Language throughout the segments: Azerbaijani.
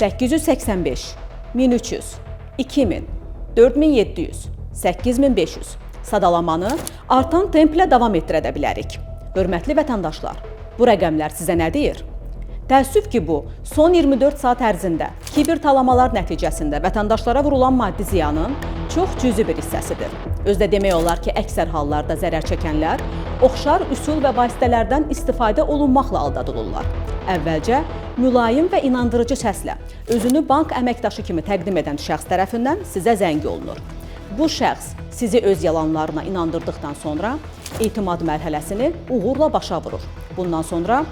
885, 1300, 2000, 4700, 8500 sadalamanı artan templə davam etdirə də bilərik. Hörmətli vətəndaşlar, bu rəqəmlər sizə nə deyir? Təəssüf ki, bu son 24 saat ərzində kiber talamalar nəticəsində vətəndaşlara vurulan maddi ziyanın çox cüzi bir hissəsidir. Özdə demək olar ki, əksər hallarda zərər çəkənlər oxşar üsul və vasitələrdən istifadə olunmaqla aldadılırlar. Əvvəlcə mülayim və inandırıcı səslə özünü bank əməkdaşı kimi təqdim edən şəxs tərəfindən sizə zəng olunur. Bu şəxs sizi öz yalanlarına inandırdıqdan sonra etimad mərhələsini uğurla başa vurur. Bundan sonra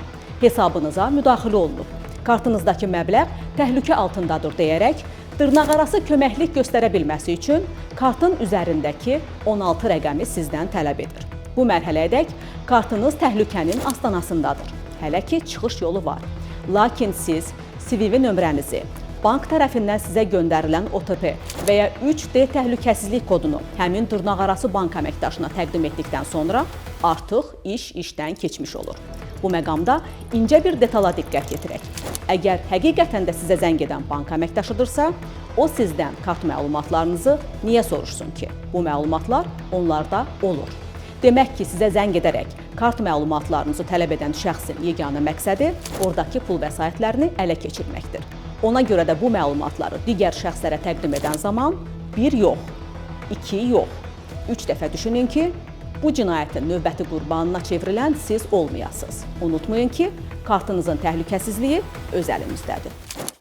hesabınıza müdaxilə olunub. Kartınızdakı məbləğ təhlükə altındadır deyərək dırnaqarası köməklik göstərə bilməsi üçün kartın üzərindəki 16 rəqəmi sizdən tələb edir. Bu mərhələyədək kartınız təhlükənin astanasındadır. Hələ ki çıxış yolu var. Lakin siz CVV nömrənizi, bank tərəfindən sizə göndərilən OTP və ya 3D təhlükəsizlik kodunu həmin dırnaqarası bank əməkdaşına təqdim etdikdən sonra artıq iş işdən keçmiş olur. Bu məqamda incə bir detala diqqət yetirək. Əgər həqiqətən də sizə zəng edən bank əməkdaşıdırsa, o sizdən kart məlumatlarınızı niyə soruşsun ki? Bu məlumatlar onlarda olur. Demək ki, sizə zəng edərək kart məlumatlarınızı tələb edən şəxsin yeganə məqsədi ordakı pul vəsaitlərini ələ keçirməkdir. Ona görə də bu məlumatları digər şəxslərə təqdim edən zaman bir yox, iki yox, üç dəfə düşünün ki, bu cinayətin növbəti qurbanına çevrilən siz olmayasınız. Unutmayın ki, kartınızın təhlükəsizliyi öz əlinizdədir.